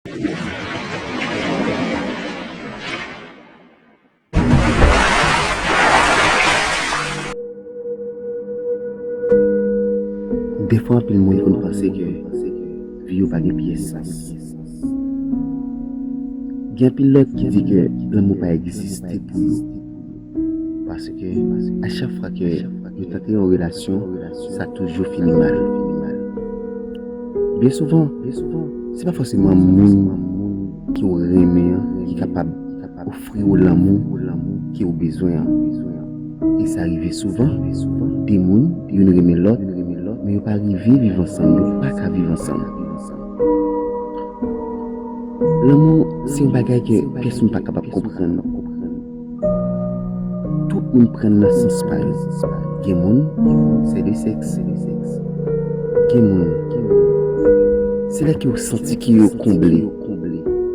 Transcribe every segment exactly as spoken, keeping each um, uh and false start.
Dèfwa, anpil moun konn panse ke vi yo pa gen pyès sans. Gen anpil lòt ki di ke lanmou pa egziste pou yo. Paske a chak fwa ke yo tante yon relasyon, sa toujou fini mal. Byen souvan, se pa fòseman moun ki w renmen an ki kapab ofri w lanmou ke w bezwen an. E sa rive souvan, de moun, youn renmen lòt, men yo pa rive viv ansanm, yo pa ka viv ansanm. Lanmou se yon bagay ke pèsonn pa kapab konprann. Tout moun pran nan sans pa yo. Gen moun, se de sèks. Gen moun, se lè ke w santi ke yo konble,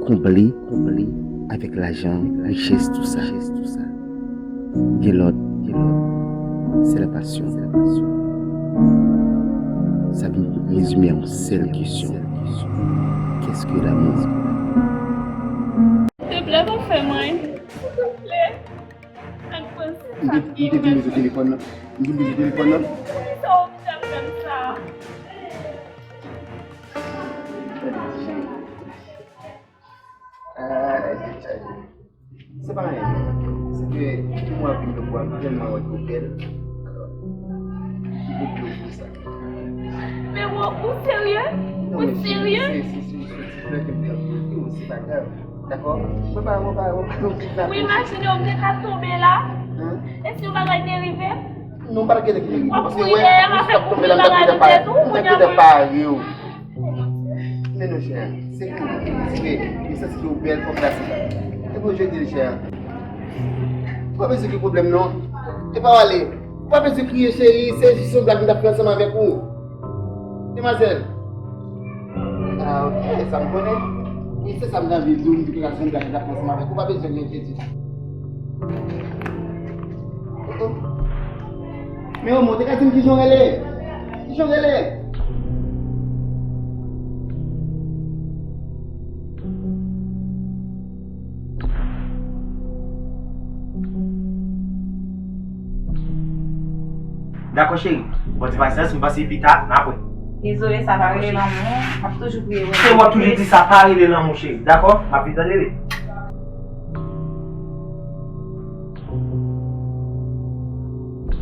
konble, konble avèk lajan, richès, tou sa. Gen lòt, se la passion. Sa vin rezime a yon sèl kesyon. Qu'est-ce que l'amour? Silvouplè, pa fè m anyen. Silvouplè. Ak panse sa ki mwen. M te di nou se telefòn nan. M te di nou se telefòn nan. Poukisa w ap fè m sa? Ay, ay, ay. Se pa anyen. Se ke pou mwen vin nan bwa, m tèlman wè ke w bèl. Alò, ki bèl pou sa. Men ou, ou serye? Ou serye? Se, se, se, se, se, se pa grav. Dakò? Mwen pa, mwen pa, mwen pa nan kidnapin. Ou imajine w te ka tonbe la? E si yon bagay te rive? Non, m pa t ap gentan kite rive. W ap kouri dèyè m avèk yon bagay nan tèt ou, kounye a mwen. Men non, chè, se ke, se ke, li santi ke w bèl, fò w plase. E pou jodi l, chè. Ou pa bezwen gen pwoblèm, non. E pa w ale. Ou pa bezwen kriye, cheri, se jis yon blag m t ap fè ansanm avèk ou. Demwazèl. Ah, ok, sa m konnen. Wi, se sa m t anvi di w, m di ke se yon blag m t ap fè ansanm avèk ou. Ou pa bezwen gen enkyetid. Oh, oh. Men omwen, ou te ka di m kijan w rele? Kijan w rele? Dakò, cheri. Bon, ti pasyans, m pase pita, n apre. Dezole, sa pa rele lanmou. M ap toujou priye pou nou. Cheri, w ap toujou di sa pa rele lanmou, cheri. Dakò? M ap vin tande, wi.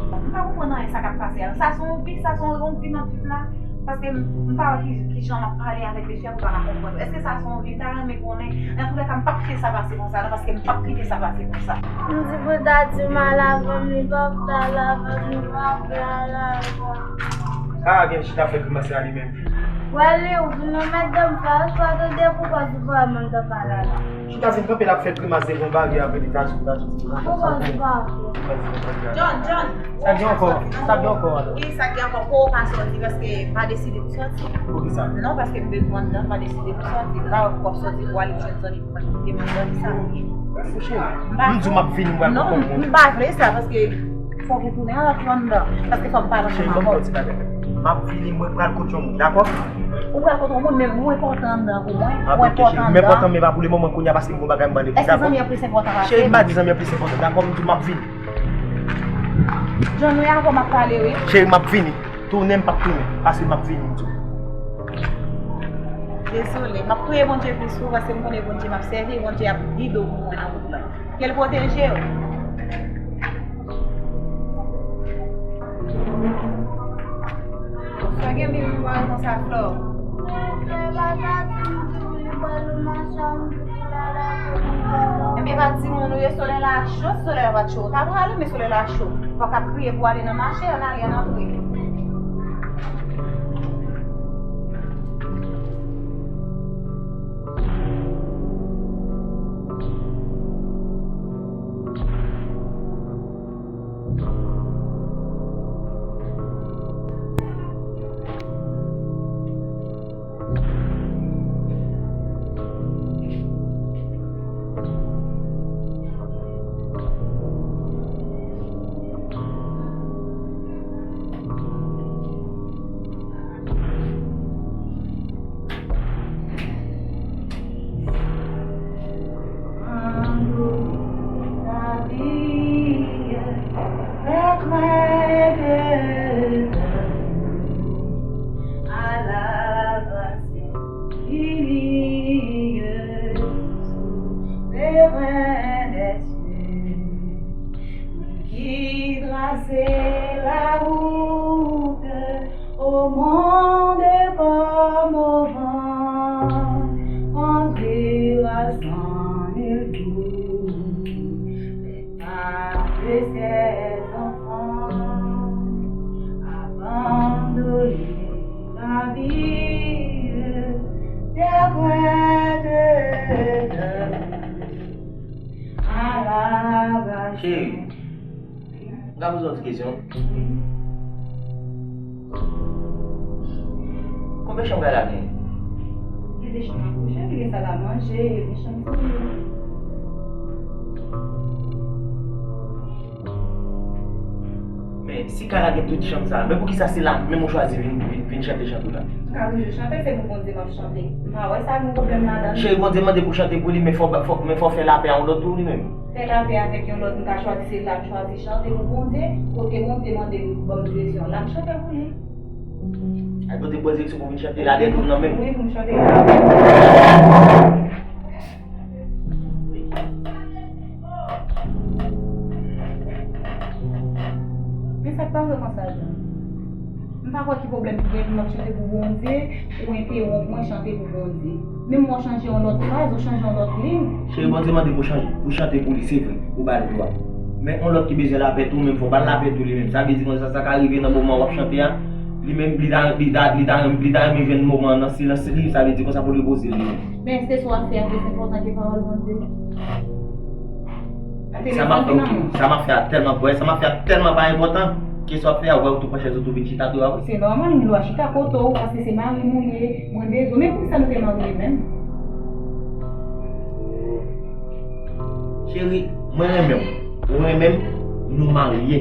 M pa konprann anyen sa k ap pase a. Sa se yon vi, sa se yon, yon vi m ap viv la. Paske m, m pa wè ki, ki jan m ap pale avèk mesye a pou l pa ka konprann. Èske sa se yon vi? M ta renmen konnen. Nan tou lè ka, m p ap kite sa pase konsa non, paske m p ap kite sa pase konsa. M di pou ta di m al avè m, li p ap t al avè m, li p ap t al avè m. Ah, gen chita fè grimas la li menm. Wè li, ou vin nan mèt dam fè espwa tande pou kòz ou pa menm nan pale la. Chita vin kanpe l ap fè grimas devan baryè a, vin li ta di, ta di. Pou kòz ou pa. John, John. Sa gen ankò? Sa gen ankò? Wi, sa gen ankò. Pou ou pa sòti, paske m pa deside pou sòti. Poukisa? Non, paske m bezwen w anndan, m pa deside pou sòti. M pa wè pou w ap sòti pou w ale jwenn zanmi pou mwen kite m anndan, sa. Cheri, m di w m ap vini, m pral pran kòb mwen. Non, m pa vle sa, paske fòk ou tounen avèk mwen anndan. Paske fòk m pale ansanm avè w. Cheri, ban m yon ti bagay. M ap vini, mwen pral kot yon moun, dakò? Ou pral kot yon moun, men ou enpòtan anndan pou mwen. Ou enpòtan anndan. M enpòtan, men pa pou le moman, kounye a, paske m gon bagay m pral regle, dakò? Èske zanmi an plis enpòtan pase m? Cheri, m pa di zanmi an plis enpòtan, dakò? M di w m ap vini. John, wi, avè w m ap pale, wi. Cheri, m ap vini. Tounen, m p ap tounen. Pase, m ap vini, m di w. Dezole, m ap priye Bondye plis pou ou, paske m konnen Bondye m ap sèvi, Bondye ap gide w pou mwen nan wout lan. Ke l pwoteje w. Sa gen pi mal konsa, Flò. Enben, pa timoun ou ye, solèy la cho, solèy la pa t cho. Ou ta prale, men solèy la cho. Fòk ap kriye pou ale nan mache, ann ale, ann antre. Pa poze yon ti kesyon. Konbyen chanm kay la genyen? Gen de chanm a kouche, gen sal a manje, gen chanm ti. Men si kay la gen tout chanm sa, men poukisa se la menm ou chwazi vin, vin, vin chante chante la? M ka toujou chante, se pou Bondye m ap chante. M pa wè sa gen pwoblèm ladan. Cheri, Bondye mande pou chante pou li, men fò, fò, men fò fè lapè a yon lòt tou li menm. Fè lapè avèk yon lòt, m ka chwazi se la m chwazi chante pou Bondye. Kote Bondye mande m ban m direksyon, la m chante pou li. Ay, Bondye ba w direksyon pou vin chante la, dèyè tou nan menm. Wi, pou m chante la. Men sa k pa vre konsa, Jan. M pa kwè ki pwoblèm ki gen pou m ap chante pou Bondye, ou entewonp mwen chante pou Bondye. Menm w chanje yon lòt fraz, ou chanje yon lòt liy. Cheri, Bondye mande pou chanje, pou chante pou li, se vre, ou ba l glwa. Men yon lòt ki bezwen lapè tou, menm fò w ba l lapè tou li menm. Sa vle di konsa, sa ka rive nan moman w ap chante a, li menm, li ta, li ta, li ta, li ta renmen jwenn moman an nan silans li, sa vle di konsa pou l repoze l li menm. Men èske sa w ap fè a plis enpòtan ke pawòl Bondye? Sa m ap fè, ok, sa m ap fè a tèlman, bwè, sa m ap fè a tèlman pa enpòtan, ke sa w ap fè a, ou wè, ou tou pran chèz ou tou vin chita tou a, wi. Se nòmal, gen dwa chita kote w, paske se mari m ou ye, mwen bezwen, men poukisa nou te marye menm? Cheri, mwen renmen w, ou renmen m, nou marye.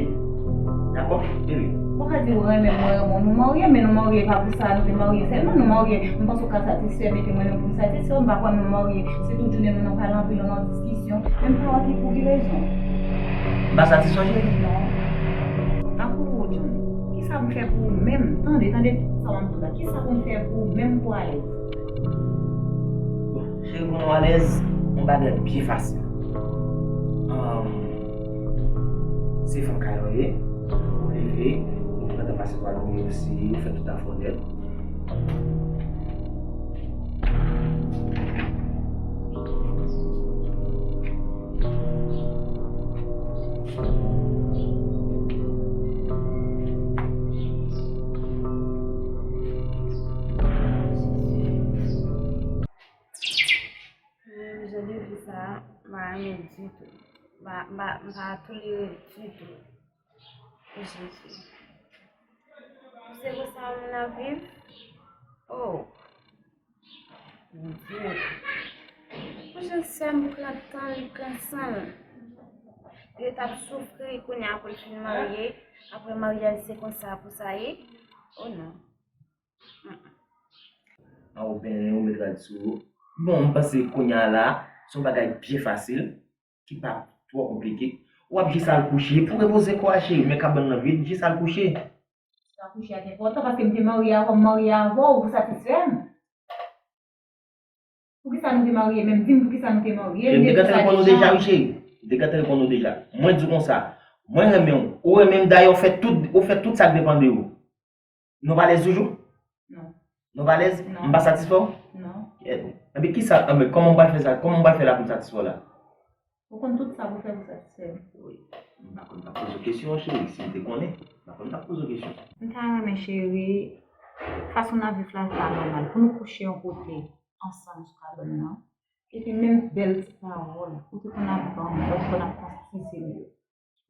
Dakò? Bebe. Ou ka di ou renmen m, mwen renmen w, nou marye, men nou marye pa pou sa, nou te marye sèlman, nou marye, m panse w ka satisfè m, e ke mwen menm pou m satisfè w, m pa kwè nou marye, se tout jounen nou nan pale anpil, nou nan diskisyon, men m pa wè ki pou ki rezon. M pa satisfè w, cheri? Non. Tankou ou, John, kisa pou m fè pou ou menm? Tande, tande sa w ap di la. Kisa pou m fè pou ou menm pou w alèz? Bon, cheri, pou mwen alèz, yon bagay byen fasil. Ahn, se fanm kay la w ye, ou leve, ou pran tan pase twal ou, ou bwose, ou fè tout afè w nèt. Menm jan de vi sa a, m pa renmen ditou. M pa, m pa, m pa tolere l ditou. O Jezi. Se konsa moun ap viv? Oh, Bondye. Pou jan sè m pran tan li, pran san l. Li t ap soufri, kounye a pou l fin marye. Apre maryaj, se konsa pou sa ye? Oh non. An, ou benyen, ou met rad sou ou. Bon, m panse kounye a la, se yon bagay byen fasil, ki pa twò konplike. W ap jis al kouche pou repoze kò a, cheri, men kabann nan vid, jis al kouche. Sa kouche a te enpòtan, paske m te marye avè w, m marye avè w, ou satisfè m. Poukisa nou te marye menm? Di m poukisa nou te marye. M te gentan reponn ou deja, wi, cheri. M te gentan reponn ou deja. Mwen di w konsa, mwen renmen w, ou renmen m, dayè, ou fè tout, ou fè tout sa k depann de ou. Nou pa alèz toujou? Non. Nou pa alèz? Non. M pa satisfè w? Non. Enben, kisa, enben, kòman m pral fè sa? Kòman m pral fè la pou m satisfè w la? Ou konn tout sa pou fè pou satisfè m. Wi. M pa konn pa poze w kesyon, cheri. Si m te konnen, m pa konn pa poze w kesyon. M ta renmen, cheri, fason n ap viv la pa nòmal. Pou nou kouche yon kote ansanm sou kabann nan. Epi menm bèl ti pawòl ou te konn ap ban m, ou te konn ap konstize m yo.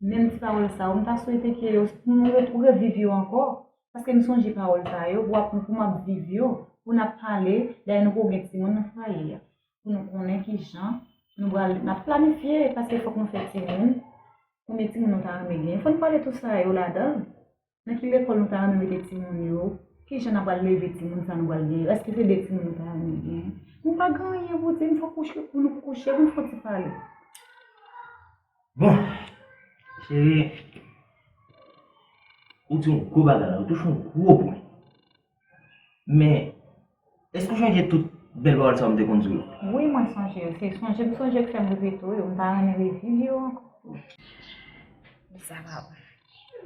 Menm ti pawòl sa yo, m ta swete ke yo, pou nou re-, reviv yo ankò. Paske m sonje pawòl sa yo, pou ap, pou m ap viv yo, pou n ap pale, dayè nou poko gen timoun nan fwaye a. Pou nou konnen kijan nou pral, n ap planifye, paske fòk nou fè timoun. Konbyen timoun nou ta renmen genyen? Fò n pale tout sa yo ladan l. Nan ki lekòl nou ta renmen mete timoun yo? Kijan n ap pral leve timoun sa nou pral genyen? Èske se de timoun nou ta renmen genyen? Nou pa gen anyen pou di, n fò kouche, pou nou kouche, pou n fò ti pale. Bon, cheri, ou di yon gwo bagay la, ou touche yon gwo pwen. Men, èske w sonje tout bèl pawòl sa yo m te konn di w yo? Wi, mwen sonje yo. Se sonje m sonje k fè m repete w yo. M ta renmen reviv yo ankò. Bizarre,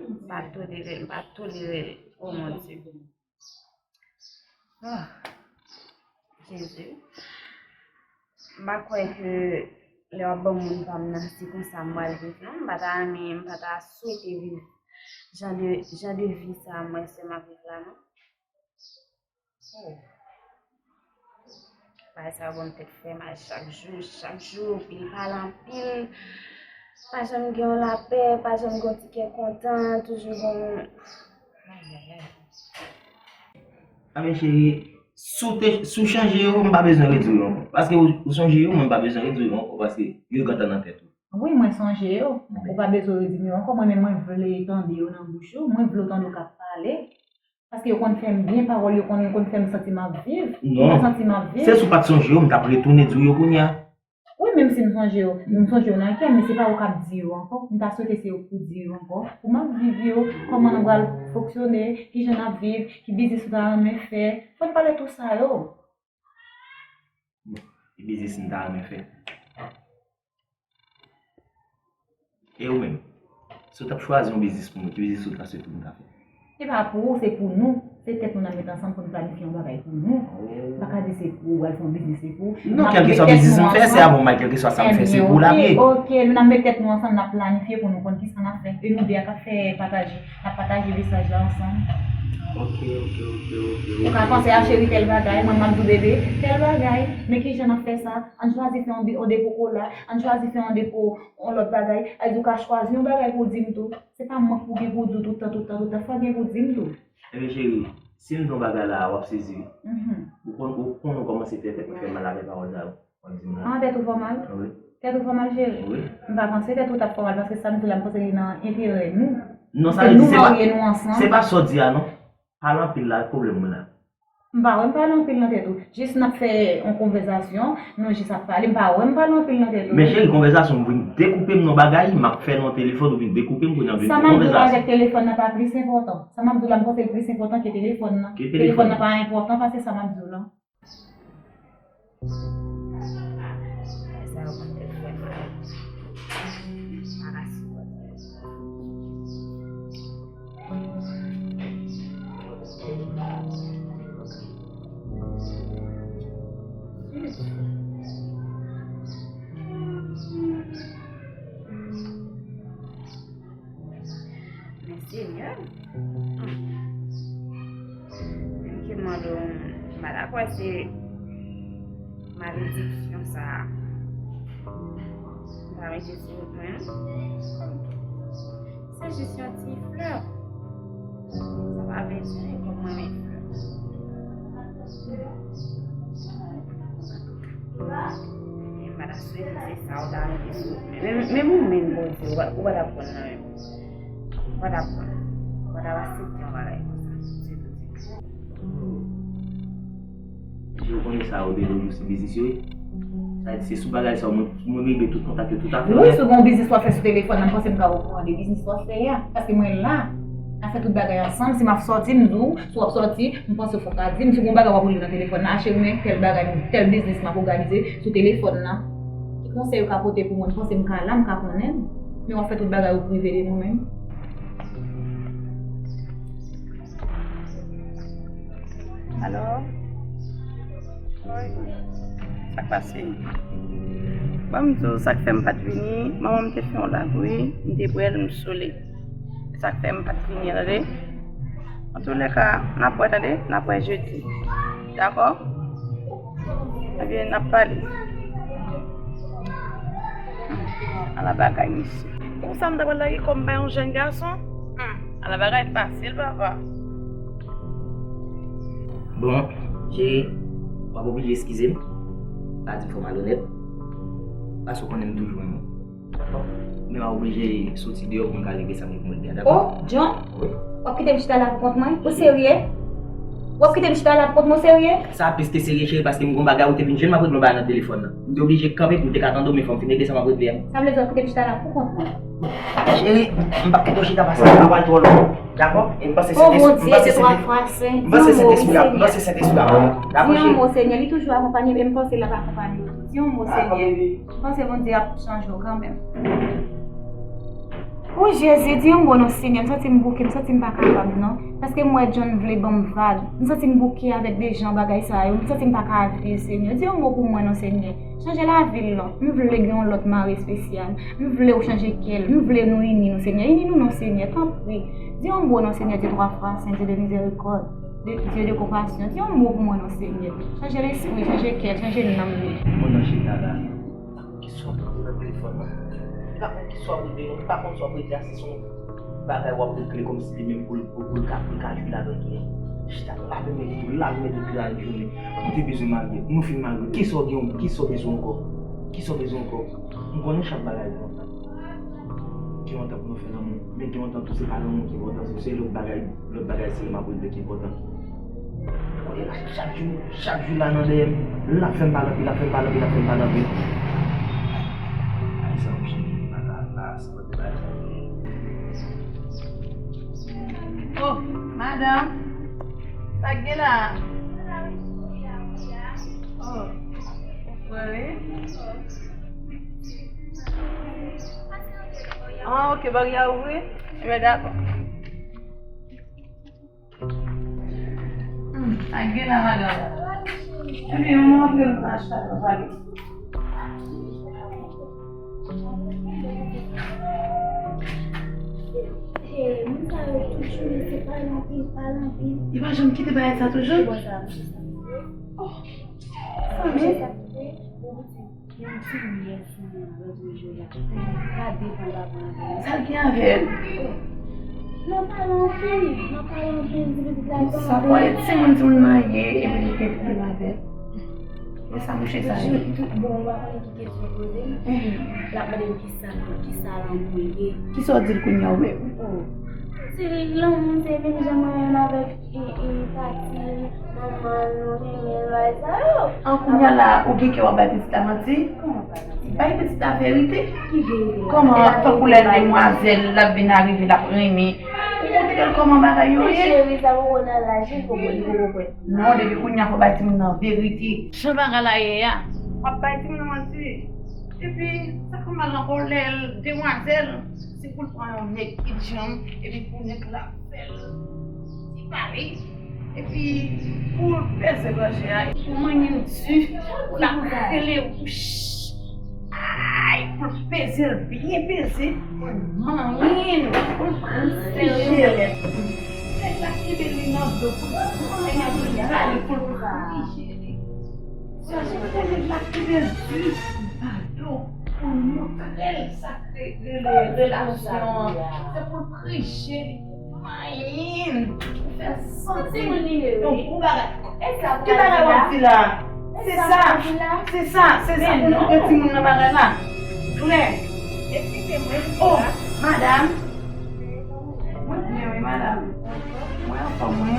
m pa tolere l, m pa tolere l. Oh mon Dieu. Oh, Jezi. M pa kwè ke lè w ap ban moun pa m nan, se konsa m pral viv, non. M pa ta renmen, m pa ta swete viv jan de, jan de vi sa a mwen sèm ap viv la, non. Oh. Bagay sa yo ban m tèt fè mal chak jou, chak jou, li pale anpil. Pa janm gen yon lapè, pa janm gen yon ti kè kontan, toujou gen yon... Ay, ay, ay. Anben cheri, si w te, si w chanje yo, m pa bezwen redi w yo ankò. Paske ou, ou sonje yo, mwen m pa bezwen redi w yo ankò, paske yo gentan nan tèt ou. Wi, mwen sonje yo. Anben. Ou pa bezwen redi m yo ankò. Mwen menm, mwen vle tande yo nan bouch ou. Mwen vle w tande w k ap pale. Paske yo konn fè m byen, pawòl yo konn, konn fè m santi m ap viv. Non. M santi m ap viv. Se si w pa t sonje yo, m t ap retounen di w yo kounye a. Wi, menm si m sonje yo, m sonje yo nan kè m, men se pa ou k ap di yo ankò. M ta swete se ou k pou di yo ankò. Kòman n ap viv yo, kòman nou pral fonksyone, kijan n ap viv, ki biznis ou ta renmen fè. Fò n pale tou sa yo. Bon, ki biznis m ta renmen fè? E ou menm? Si w t ap chwazi yon biznis pou mwen, ki biznis ou ta swete pou m ta fè? Se pa pou ou, se pou nou. Se tèt nou n ap met ansanm pou n planifye yon bagay pou nou. M pa ka di se pou ou, al fè yon biznis, se pou ou. Non, kèlkeswa biznis m fè, se avè w m al, kèlkeswa sa m fè, se pou w l ap ye. Ok, nou n ap met tèt nou ansanm, n ap planifye pou nou konn kisa n ap fè. E nou de a k ap fè pataje, n ap pataje mesaj la ansanm. Ok, ok, ok, ok. Ou ka panse a cheri tèl bagay, mwen m ap di w bebe tèl bagay. Men kijan n ap fè sa? Ann chwazi fè yon bi-, yon depo kola, ann chwazi fè yon depo yon lòt bagay. Sa vle di ou ka chwazi yon bagay pou w di m tou. Se pa mwen k pou gen pou w di w tout tan, tout tan, tout tan. Fò w gen pou w di m tou. Ebyen cheri, si m di yon bagay la, w ap sezi wi. Mhm. Ou konn, ou konn ou kòmanse fè tèt mwen fè mal avèk pawòl sa yo. W ap di m la. An, tèt ou fè w mal? Wi. Tèt ou fè w mal, cheri? Wi. M pa panse tèt ou t ap fè w mal, paske sa m di la, m panse li nan enterè nou. Non, sa vle di se pa, se pa sa w di a non. Pale anpil la, pwoblèm mwen la. M pa wè m pale anpil nan tèt ou. Jis n ap fè yon konvèsasyon, nou jis ap pale. M pa wè m pale anpil nan tèt ou. Men cheri, konvèsasyon, ou vin dekoupe m nan bagay, m ap fè nan telefòn, ou vin dekoupe m kounye a, vin fè konvèsasyon. Sa m ap di w la avèk telefòn nan pa plis enpòtan. Sa m ap di w la, m panse l plis enpòtan ke telefòn nan. Ke telefòn nan. Telefòn nan pa enpòtan pase sa m ap di w la. Sa yo konn tèt fè mal. Pa ka sipòte. Men Senyè, menm ke mande w, m pa dakò se malediksyon sa a. M pa mete sou wout mwen, non. Se jis yon ti flè. Sa pa vle di kòm mwen renmen flè. E m pa ta swete se sa ou ta mete sou wout mwen. Men, men ou menm Bondye, ou pa, ou pa t ap konn nan menm. Ou pa t ap konn. Ou pa t ap aksepte yon bagay konsa. Se tou, se tou. Epi ou konnen sa yo de nos jours se biznis yo ye. Sa vle di se sou bagay sa yo mwen, mwen regle tout kontak yo, tout afè yo. Wi, si w gen yon biznis w ap fè sou telefòn nan, m panse m ka okouran de biznis w ap fè a. Paske mwen la. N ap fè tout bagay ansanm. Si m ap sòti, m di w. Si w ap sòti, m panse w fòk w ka di m. Si w gen yon bagay w ap rele nan telefòn nan, a cheri men, tèl bagay, tèl biznis m ap òganize sou telefòn nan. Ki konsèy ou ka pote pou mwen? M panse m ka la, m ka konnen. Men w ap fè tout bagay ou prive de nou menm. Alò? Wi. Sa k pase? Ban m di w sa k fè m pa t vini. Manman m te fè yon lapli, m te prè l, m sole. Sa k fè m pa t vini an, tande. Antoulèka, n ap wè, tande, n ap wè jedi. Dakò? Ebyen, n ap pale. Ala bagay, mesye. Konsa m ta pral lage kò m bay yon jèn gason? Hmm. Ala bagay fasil, papa. Bon, cheri, w ap oblije eskize m. Pa di m fò malonèt. Paske w konnen m toujou renmen w. Men m ap oblije soti deyò pou m ka regle sa m gen pou m regle a, dakò? Oh, John? Wi. W ap kite m chita la pou kont mwen? Ou serye? W ap kite m chita la pou kont mwen, ou serye? Sa plis ke serye, cheri, paske m gon bagay ou te vin jwenn m ap regle yon bagay nan telefòn nan. M te oblije kanpe pou m te ka tande w, men fò m fin regle sa m ap regle a. Sa vle di w ap kite m chita la pou kont mwen? Cheri, m p ap kite w chita paske sa pral twò long. Dakò? E m panse Sentespri, m panse Sentespri, m panse Sentespri la, m panse Sentespri la. Dakò, cheri? Di yon mo, Senyè, li toujou akonpanye m, e m panse l ap akonpanye w tou. Di yon mo, Senyè. M panse Bondye ap chanje w kanmenm. O Jezi, di yon mo non, Senyè. M santi m bouke, m santi m pa kapab non. Paske m wè John vle ban m vag. M santi m bouke avèk de jan bagay sa yo. M santi m pa ka viv, Senyè. Di yon mo pou mwen non, Senyè. Chanje lavi l non. M vle gen yon lòt mari espesyal. M vle w chanje kè l. M vle nou ini nou, Senyè. Ini nou non, Senyè. Tanpri. Di yon mo non, Senyè. Dieu trois fois saint, Dieu de miséricorde. De, Dieu de compassion. Di yon mo pou mwen non, Senyè. Chanje lespri, chanje kè, chanje nanm li. Mwen nan chita la. Ki sòt nan telefòn nan. Li pa konn kisa w ap regle non, li pa konn sa w ap regle a, se yon bagay w ap regle kòmsi li menm pou l, pou, pou l ka, pou l ka jwi ladan tou non. Chita, lave men tou, lave men tou ladan jounen. Ou te bezwen marye, nou fin marye, kisa w gen, kisa w bezwen ankò? Kisa w bezwen ankò? M konnen chak bagay gen yon tan. Gen yon tan pou nou fè lanmou, men gen yon tan tou se pa lanmou ki enpòtan, se, se lòt bagay, lòt bagay serye m ap regle ki enpòtan. Kote la, chak jou, chak jou la nan dèyè m, l ap fè m pale anpil, l ap fè m pale anpil, l ap fè m pale anpil. Ay, sa m cheri, m pa ka la, se kote bagay sa ye. Oh, madanm, sa k gen la? Oh, ou frè wi. Ah, ok, baryè a ouvri? Ebyen, dakò. Hmm, sa k gen la, madanm? Ebyen, mwen antre nan klas la, nou pale. He, moun sa yo tout jounen se pale anpil, pale anpil. Li pa janm kite bagay sa toujou? Bon, sa, bon, sa. Oh, sa, men. Sa, men. Yon ti yès mwen lòt jou la. Pa defann papa avè l. Sa l gen avè l? Nan pale anpil, nan pale anpil, di pitit la tande. Sa kwè timoun, timoun manyen, epi li gen pwoblèm avè l. E sa mouche sa ye? Tout bon, ou pa konnen ki kesyon poze m? L ap mande m kisa, kisa lanmou ye. Kisa w di l kounye a ou menm? Oh. Di l lanmou se menm jan mwen menm avèk E, e, tati, manman, nou renmen l, bagay sa yo. An, kounye a la, ou gen kè w ap bay pitit la manti? Kòman bay manti? Bay pitit la verite. Ki verite? Kòman, tankou lè demwazèl, l ap vin arive, l ap renmen. Ou montre l kòman bagay yo ye? Cheri, sa poko nan laj li, poko, li poko kwè. Non, depi kounye a, fò bay timoun nan verite. Jan bagay la ye a, w ap bay timoun nan manti. Epi, sa fè mal ankò lè l demwazèl, se pou l pran yon nèg ki djanm, epi pou nèg la fè l ti pale. Epi pou l peze gòje a, pou manyen l di, pou l ap rele wouch. Ay, pou l peze l byen peze, pou l manyen l, pou l prije l. Nèg la kenbe li nan do, pou l manyen l, pou l prije li. Se pou nèg la kenbe l di, padon, pou l montre l sa k rele relasyon an. Se pou l prije li, pou manyen l, pou fè l santi l yon bon bagay. Ki bagay w ap di la? Se sa, se sa, se sa pou montre timoun nan bagay la. Klè. Oh, madanm. Mwen byen wi, madanm. Mwen anfòm wi.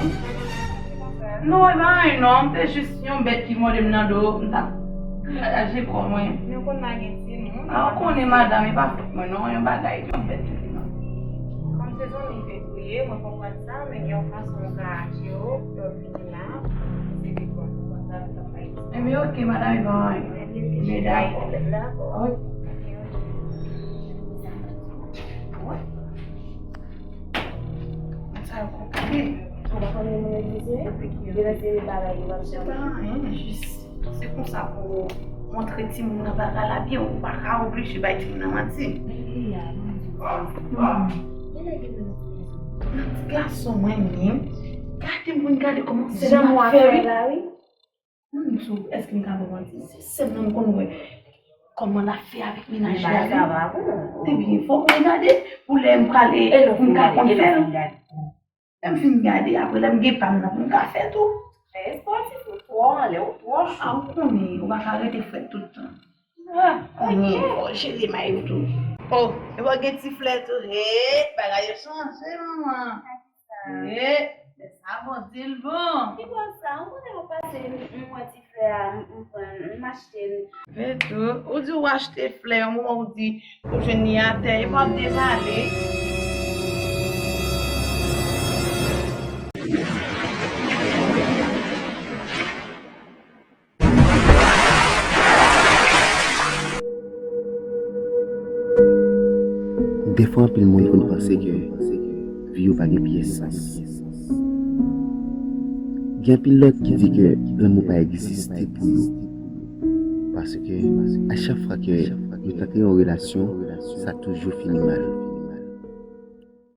Non, e pa anyen non, m te jis yon bèt ki mòde m nan do, m t ap grataje kò mwen. Men w konn lage timoun. A, ou konnen madanm, e pa fòt mwen non, yon bagay, yon bèt ki te nan. Kòm se zanmi fevriye, mwen konprann sa, men gen yon fason w ka aji w, lè w vini la, se te konn, konn sa, sa fè. Ebyen, ok, madanm, e pa anyen. Men dakò. Dakò. Ok. Sa yo konplike. Ou pa konn moun yo di se? Yo nan seri bagay yo ap fè. Se pa anyen, jis se konsa pou montre timoun nan bagay la byen. Ou pa ka oblije bay timoun nan manti. Nan ti gason mwen menm, gade m pou n gade kòman sè m ap fè wi. Mwen menm tou, èske m ka ba w manti? Se sèl mwen m konn wè kòman l ap fè avèk mennaj li a wi. Te byen fò mwen gade pou lè m prale pou m ka konn fè l. Lè m fin gade, apre lè m gen pa m nan pou m ka fè tou. Fè espòtif ou twò anlè, ou twò cho. A, ou konnen, ou pa ka rete frèt tout tan. Konnen, fò w jere may ou tou. Oh, e pa gen ti flè tou. Hey, bagay yo chanje, manman. Hey, lè sa bon, di l bon. Ki bò sa? Ou konnen mwen pase, m wè ti flè a, m, m pran l, m achte l. Men tou, ou di w achte flè, yon moman ou di ou jwenn li atè, e pa w devale. Dèfwa, anpil moun konn panse ke vi yo pa gen pyès sans. Gen anpil lòt ki di ke lanmou pa egziste pou yo. Paske a chak fwa ke yo tante yon relasyon, sa toujou fini mal.